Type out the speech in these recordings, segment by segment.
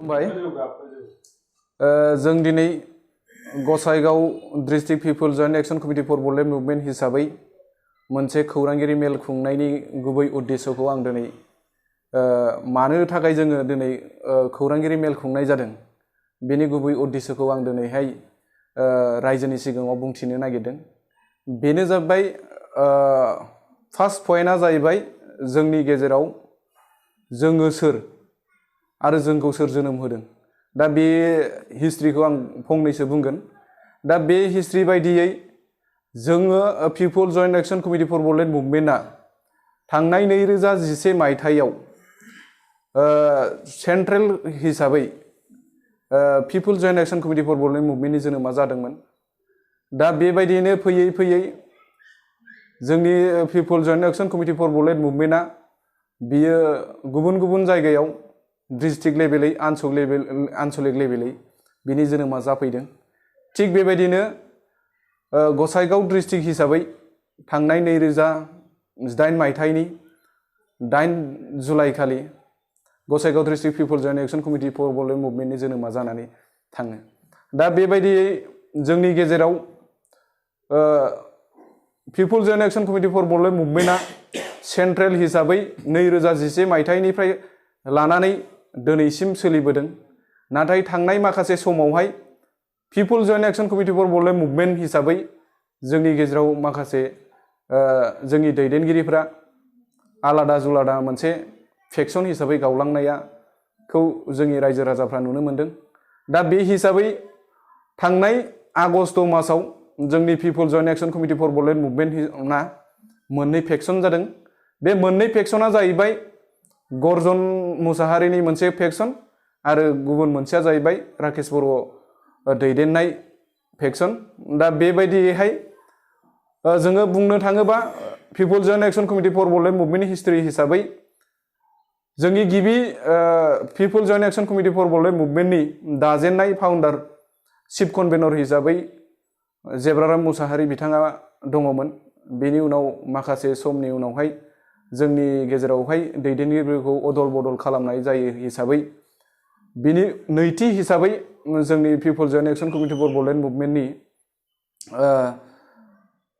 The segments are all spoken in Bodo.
खुलुमबाय। जों दिनै गसाइगाव district people joint action committee for Bodoland movement हिसाबै मोनसे खौरांगिरि मेल खुंनायनि गुबै उद्देश्यखौ आं दिनै मानो थाखाय जोङो दिनै खौरांगिरि मेल खुंनाय जादों बेनि गुबै उद्देश्यखौ आं दिनैहाय रायजोनि सिगाङाव बुंथिनो नागिरदों। बेनो जाबाय फार्स्ट पइन्टआ जाहैबाय जोंनि गेजेराव जोङो सोर आरो जोंखौ सोर जोनोम होदों। दा बे हिस्ट्रिखौ आं फंनैसो बुंगोन। दा बे हिस्ट्रि बायदियै जोङो people joint action committee for Bodoland मुभमेन्टआ थांनाय 2011 मायथाइयाव सेन्ट्रेल हिसाबै people joint action committee for Bodoland मुभमेन्टनि जोनोमा जादोंमोन। दा बेबायदियैनो फैयै फैयै जोंनि people joint action committee for Bodoland मुभमेन्टआ बियो गुबुन गुबुन जायगायाव डिस्ट्रिक्ट लेभेलै आनसलिक लेभेलै बिनि जोनोमा जाफैदों। थिग बेबायदिनो गसाइगाव डिस्ट्रिक्ट हिसाबै थांनाय 2018 मायथाइनि 8 जुलाइ खालि Gossaigaon district people joint action committee for Bodoland मुभमेन्टनि जोनोमा जानानै थाङो। दा बेबायदियै जोंनि गेजेराव people joint action committee for Bodoland मुभमेन्टआ सेन्ट्रेल हिसाबै 2011 मायथाइनिफ्राय लानानै दिनैसिम सोलिबोदों। नाथाय थांनाय माखासे समावहाय people joint action committee for Bodoland movement हिसाबै जोंनि गेजेराव माखासे जोंनि दैदेनगिरिफ्रा आलादा जुलादा मोनसे फेक्सन हिसाबै गावलांनायखौ जोंनि रायजो राजाफ्रा नुनो मोनदों। दा बे हिसाबै थांनाय आगस्ट मासाव जोंनि people joint action committee for Bodoland मुभमेन्टआ मोननै फेक्सन जादों। बे मोननै फेक्सना जाहैबाय गर्जन मुसाहारिनि मोनसे फेक्सन आरो गुबुन मोनसेया जाहैबाय राकेश बर' दैदेननाय फेक्सन। दा बेबायदियैहाय जोङो बुंनो थाङोबा people joint action committee for Bodoland मुभमेन्टनि हिस्ट्रि हिसाबै जोंनि गिबि people joint action committee for Bodoland मुभमेन्टनि दाजेननाय फाउन्डार चिफ कनभेनर हिसाबै जेब्राराम मुसाहारि बिथाङा दङमोन। बेनि उनाव माखासे समनि उनावहाय जोंनि गेजेरावहाय दैदेनगिरिफोरखौ अदल बदल खालामनाय जायो हिसाबै बिनि नैथि हिसाबै जोंनि people joint action committee for Bodoland मुभमेन्टनि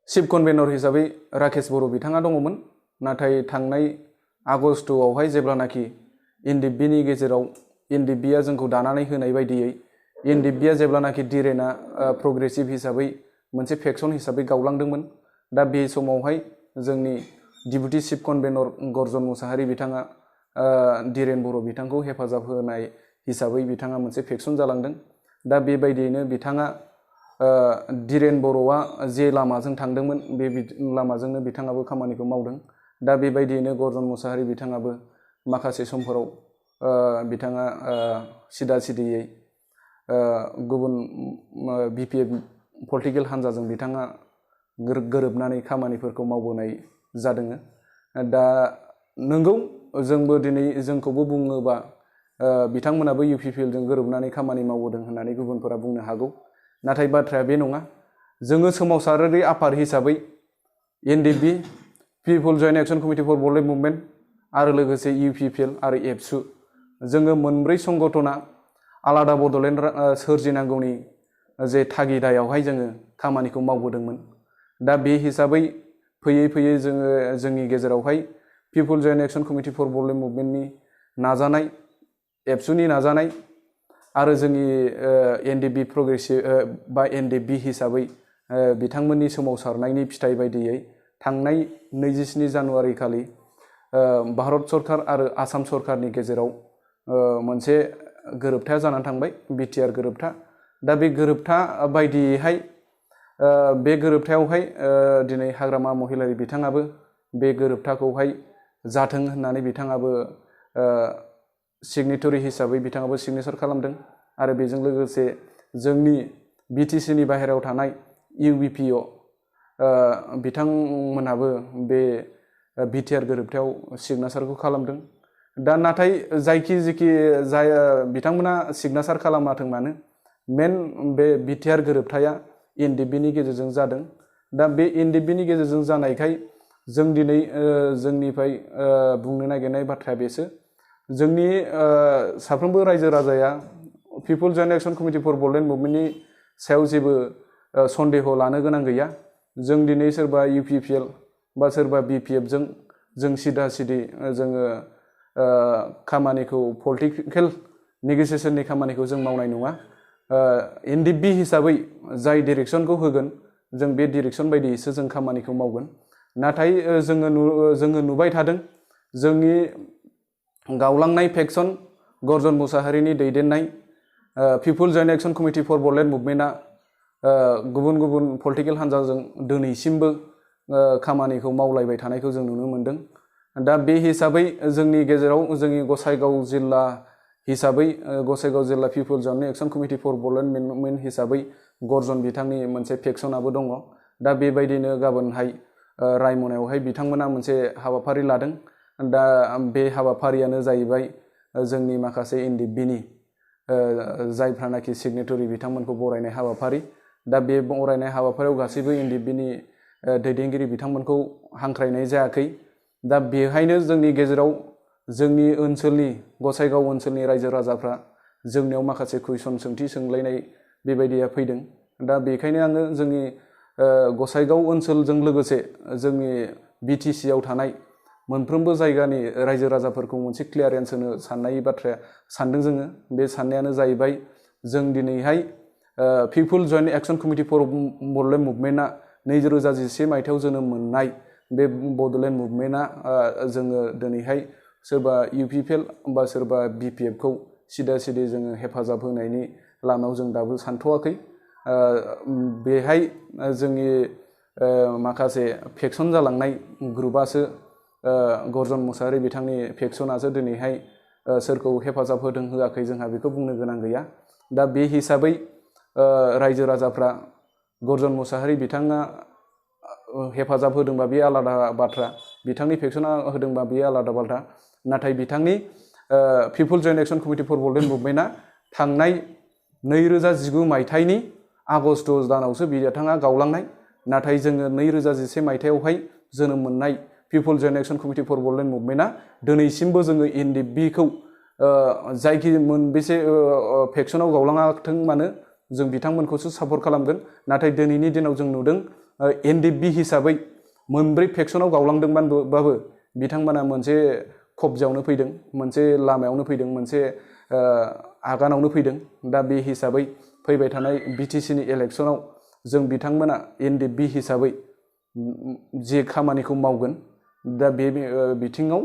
चिफ कनभेनर हिसाबै राकेश बर' बिथाङा दङमोन। नाथाय थांनाय आगस्टआवहाय जेब्लानाखि एनडिएफबिनि गेजेराव एनडिएफबिआ जोंखौ दानानै होनाय बायदियै एनडिएफबिआ जेब्लानाखि डिरेना प्रग्रेसिभ हिसाबै मोनसे फेक्सन हिसाबै गावलांदोंमोन। दा बे समावहाय जोंनि डिपुटि चिफ कनभेनर गर्जन मुसाहारि बिथाङा डिरेन बर' बिथांखौ हेफाजाब होनाय हिसाबै बिथाङा मोनसे फेक्सन जालांदों। दा बेबायदियैनो बिथाङा डिरेन बर'आ जे लामाजों थांदोंमोन बे लामाजोंनो बिथाङाबो खामानिखौ मावदों। दा बेबायदियैनो गर्जन मुसाहारि बिथाङाबो माखासे समफोराव बिथाङा सिदा सिदियै गुबुन बिपिएफ पलिटिकेल हान्जाजों बिथाङा गोरोबनानै खामानिफोरखौ मावबोनाय जादों। दा नंगौ जोंबो दिनै जोंखौबो बुङोबा बिथांमोनाबो इउपिपिएलजों गोरोबनानै खामानि मावबोदों होननानै गुबुनफोरा बुंनो हागौ। नाथाय बाथ्राया बे नङा। जोङो सोमावसारारि आफाद हिसाबै NDFB people joint action committee for Bodoland movement आरो लोगोसे इउपिपिएल आरो एबसु जोङो मोनब्रै संगठना आलादा बड'लेण्ड सोरजिनांगौनि जे थागिदायावहाय जोङो खामानिखौ मावबोदोंमोन। दा बे हिसाबै फैयै फैयै जोङो जोंनि गेजेरावहाय people joint action committee for Bodoland मुभमेन्टनि नाजानाय, एबसुनि नाजानाय आरो जोंनि एनडिएफबि प्रग्रेसिभ बा एनडिएफबि हिसाबै बिथांमोननि सोमावसारनायनि फिथाइ बायदियै थांनाय 27 जानुवारि खालि भारत सरकार आरो आसाम सरकारनि गेजेराव मोनसे गोरोबथाया जानानै थांबाय, बिटिआर गोरोबथा। दा बे गोरोबथा बायदियैहाय बे गोरोबथायावहाय दिनै हाग्रामा महिलारि बिथाङाबो बे गोरोबथाखौहाय जाथों होननानै बिथाङाबो सिगनेटरि हिसाबै बिथाङाबो सिगनेसार खालामदों। आरो बेजों लोगोसे जोंनि बिटिसिनि बाहेरायाव थानाय इउबिपिअ बिथांमोनहाबो बे बिटिआर गोरोबथायाव सिगनेसारखौ खालामदों। दा नाथाय जायखि जाय बिथांमोना सिगनेसार खालामाथों मानो मेन बे बिटिआर गोरोबथाया एनडिएफबिनि गेजेरजों जादों। दा बे एनडिएफबिनि गेजेरजों जानायखाय जों दिनै जोंनिफ्राय बुंनो नागिरनाय बाथ्राया बेसो जोंनि साफ्रोमबो रायजो राजाया people joint action committee for Bodoland मुभमेन्टनि सायाव जेबो सन्देह लानो गोनां गैया। जों दिनै सोरबा UPPL बा सोरबा BPF जों सिदा सिदि जोङो खामानिखौ पलिटिकेल नेगोसिएशननि खामानिखौ जों मावनाय नङा। NDP हिसाबै जाय डिरेक्सनखौ होगोन जों बे डिरेक्सन बायदियैसो जों खामानिखौ मावगोन। नाथाय जोङो नुबाय थादों जोंनि गावलांनाय फेक्सन गर्जन मुसाहारिनि दैदेननाय people joint action committee for Bodoland मुभमेन्टआ गुबुन गुबुन पलिटिकेल हान्जाजों दिनैसिमबो खामानिखौ मावलायबाय थानायखौ जों नुनो मोनदों। दा बे हिसाबै जोंनि गेजेराव जोंनि गसाइगाव जिल्ला हिसाबै गसाइगाव जिल्ला people joint action committee for Bodoland movement हिसाबै गर्जन बिथांनि मोनसे फेक्सनाबो दङ। दा बेबायदिनो गाबोनहाय रायमनायावहाय बिथांमोना मोनसे हाबाफारि लादों। दा बे हाबाफारियानो जाहैबाय जोंनि माखासे NDPनि जायफ्रानाखि सिगनेटरि बिथांमोनखौ बरायनाय हाबाफारि। दा बे बरायनाय हाबाफारियाव गासैबो NDPनि दैदेनगिरि बिथांमोनखौ हांख्रायनाय जायाखै। दा बेहायनो जोंनि गेजेराव जोंनि ओनसोलनि गसाइगाव ओनसोलनि रायजो राजाफ्रा जोंनियाव माखासे कुइसन सोंथि सोंलायनाय बेबायदिया फैदों। दा बेखायनो आङो जोंनि गसाइगाव ओनसोलजों लोगोसे जोंनि BTC आव थानाय मोनफ्रोमबो जायगानि रायजो राजाफोरखौ मोनसे क्लियारेन्स होनो साननाय बाथ्राया सानदों जोङो। बे साननायानो जाहैबाय जों दिनैहाय people joint action committee for Bodoland मुभमेन्टआ 2011 मायथाइयाव जोनोम मोननाय बे बड'लेण्ड मुभमेन्टआ जोङो दिनैहाय सोरबा UPPL बा सोरबा BPF खौ सिदा सिदि जोङो हेफाजाब होनायनि लामायाव जों दाबो सानथ'वाखै। बेहाय जोंनि माखासे फेक्सन जालांनाय ग्रुपासो गर्जन मुसाहारि बिथांनि फेक्सनासो दिनैहाय सोरखौ हेफाजाब होदों होआखै जोंहा बेखौ बुंनो गोनां गैया। दा बे हिसाबै रायजो राजाफ्रा गर्जन मुसाहारि बिथाङा हेफाजाब होदोंबा बे आलादा बाथ्रा, बिथांनि फेक्सना होदोंबा बे आलादा बाथ्रा। नाथाय बिथांनि people joint action committee for Bodoland मुभमेन्टआ थांनाय 2019 मायथाइनि आगस्ट दानावसो बिथाङा गावलांनाय। नाथाय जोङो 2011 मायथाइयावहाय जोनोम मोननाय people joint action committee for Bodoland मुभमेन्टआ दिनैसिमबो जोङो NDPखौ जायखि मोनबेसे फेक्सनाव गावलाङाथों मानो जों बिथांमोनखौसो सापर्ट खालामगोन। नाथाय दिनैनि दिनाव जों नुदों NDP हिसाबै मोनब्रै फेक्सनाव गावलांदोंबाबो बिथांमोना मोनसे खबजायावनो फैदों, मोनसे लामायावनो फैदों, मोनसे आगानावनो फैदों। दा बे हिसाबै फैबाय थानाय BTCनि इलेक्सनाव जों बिथांमोना NDP हिसाबै जे खामानिखौ मावगोन। दा बे बिथिङाव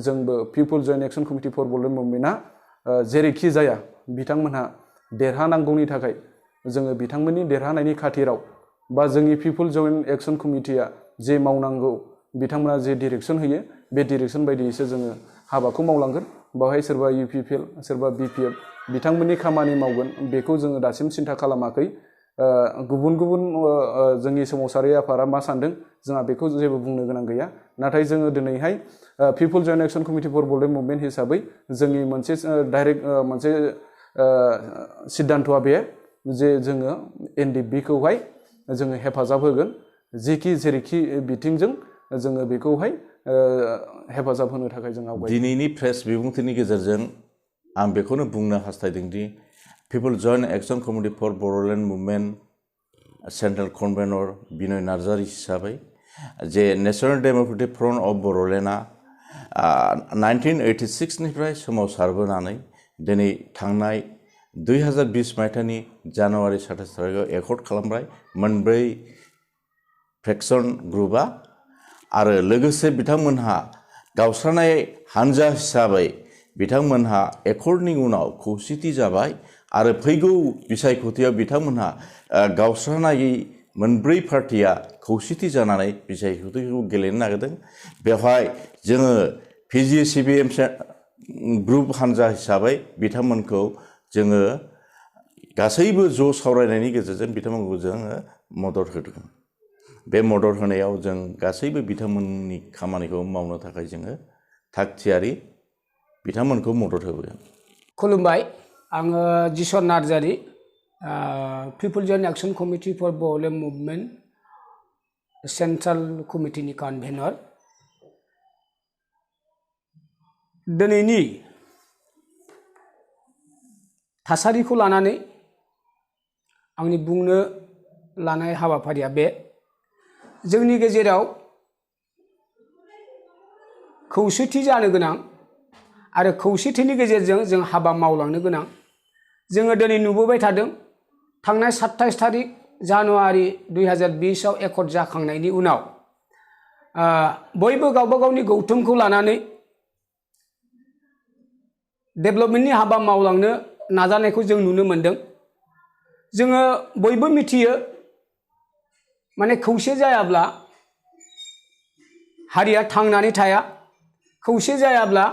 जोंबो people joint action committee for Bodoland मुभमेन्टआ जेरैखि जाया बिथांमोनहा देरहानांगौनि थाखाय जोङो बिथांमोननि देरहानायनि खाथिराव बा जोंनि पिपल जयेन्ट एक्सन कमिटिया जे मावनांगौ बिथांमोना जे डिरेक्सन होयो बे डिरेक्सन बायदियैसो जोङो हाबाखौ मावलांगोन। बेवहाय सोरबा UPPL सोरबा BPF बिथांमोननि खामानि मावगोन बेखौ जोङो दासिम सिन्था खालामाखै। गुबुन गुबुन जोंनि सोमावसारि आफादा मा सानदों जोंहा बेखौ जेबो बुंनो गोनां गैया। नाथाय जोङो दिनैहाय people joint action committee for Bodoland movement हिसाबै जोंनि मोनसे डाइरेक्ट मोनसे सिद्धान्तआ बे जे जोङो NDPखौहाय जोङो हेफाजाब होगोन। जेखि जेरैखि बिथिंजों जोङो बेखौहाय हेफाजाब होनो थाखाय जों आवगायो। दिनैनि प्रेस बिबुंथिनि गेजेरजों आं बेखौनो बुंनो हास्थायदों the people joint action committee for Bodoland movement central convener Binoy Narzary हिसाबै जे नेशनेल डेम'क्रेटिक फ्रन्ट अफ बड'लेण्डआ 1986 निफ्राय सोमावसारबोनानै दिनै थांनाय 2020 मायथाइनि जानुवारि 27 थारिखआव एकर्ड खालामबाय मोनब्रै फेक्सन ग्रुपआ। आरो लोगोसे बिथांमोनहा गावस्रानाय हानजा हिसाबै बिथांमोनहा एकर्डनि उनाव खौसेथि जाबाय आरो फैगौ बिसायख'थियाव बिथांमोनहा गावस्रानाय मोनब्रै पार्टिया खौसेथि जानानै बिसायख'थिखौ गेलेनो नागिरदों। बेवहाय जोङो PGCBM ग्रुप हानजा हिसाबै बिथांमोनखौ जोङो गासैबो ज' सावरायनायनि गेजेरजों बिथांमोनखौ जोङो मदद होदों। बे मदद होनायाव जों गासैबो बिथांमोननि खामानिखौ मावनो थाखाय जोङो थाग थियारि बिथांमोनखौ मदद होबोगोन। खुलुमबाय, आङो Jison Narzary, people joint action committee for Bodoland movement central कमिटिनि कनभेनर। दिनैनि थासारिखौ लानानै आंनि बुंनो लानाय हाबाफारिया बे जोंनि गेजेराव खौसेथि जानो गोनां आरो खौसेथिनि गेजेरजों जों हाबा मावलांनो गोनां। जोङो दिनै नुबोबाय थादों थांनाय 27 थारिख जानुवारि 2020 आव एकर्ड जाखांनायनि उनाव बयबो गावबा गावनि गौथुमखौ लानानै डेभेलपमेन्टनि हाबा मावलांनो नाजानायखौ जों नुनो मोनदों। जोङो बयबो मिथियो माने खौसे जायाब्ला हारिया थांनानै थाया, खौसे जायाब्ला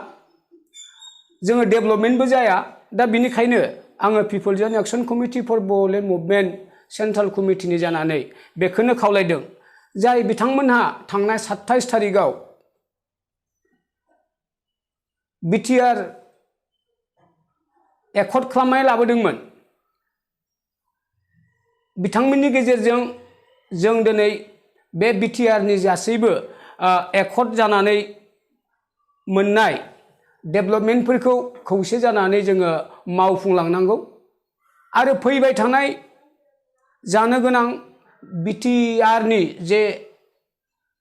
जोङो डेभेलपमेन्टबो जाया। दा बिनिखायनो आङो people joint action committee for Bodoland movement central कमिटिनि जानानै बेखौनो खावलायदों जाय बिथांमोनहा थांनाय 27 थारिखआव बिटिआर एकर्ड खालामनाय लाबोदोंमोन, बिथांमोननि गेजेरजों जों दिनै बे बिटिआरनि गासैबो एकर्ड जानानै मोननाय डेभेलपमेन्टफोरखौ खौसे जानानै जोङो मावफुंलांनांगौ आरो फैबाय थानाय जानो गोनां बिटिआरनि जे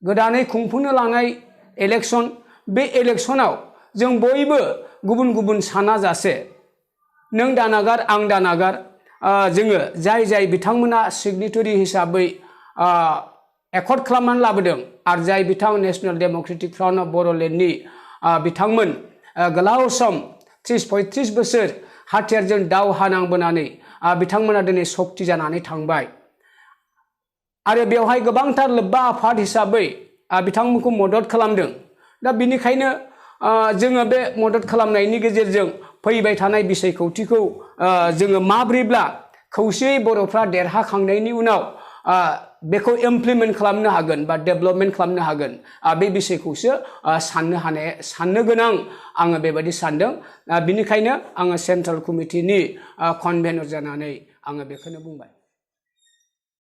गोदानै खुंफुंनो लानाय इलेक्सन, बे इलेक्सनाव जों बयबो गुबुन गुबुन साना जासे नों दानागार आं दानागार जोङो जाय जाय बिथांमोना सिगनेटरि हिसाबै एकर्ड खालामनानै लाबोदों आरो जाय बिथां नेशनेल डेम'क्रेटिक फ्रन्ट अफ बड'लेण्डनि बिथांमोन गोलाव सम 30-35 बोसोर हाथियारजों दावहा नांबोनानै बिथांमोना दिनै सक्ति जानानै थांबाय आरो बेवहाय गोबांथार लोब्बा आफाद हिसाबै बिथांमोनखौ मदद खालामदों। दा बिनिखायनो जोङो बे मदद खालामनायनि गेजेरजों फैबाय थानाय बिसायख'थिखौ जोङो माब्रैब्ला खौसेयै बर'फ्रा देरहाखांनायनि उनाव बेखौ इमप्लिमेन्ट खालामनो हागोन बा डेभेलपमेन्ट खालामनो हागोन बे बिषयखौसो साननो गोनां आङो बेबायदि सानदों। बिनिखायनो आङो सेन्ट्रेल कमिटिनि कनभेनर जानानै आङो बेखौनो बुंबाय।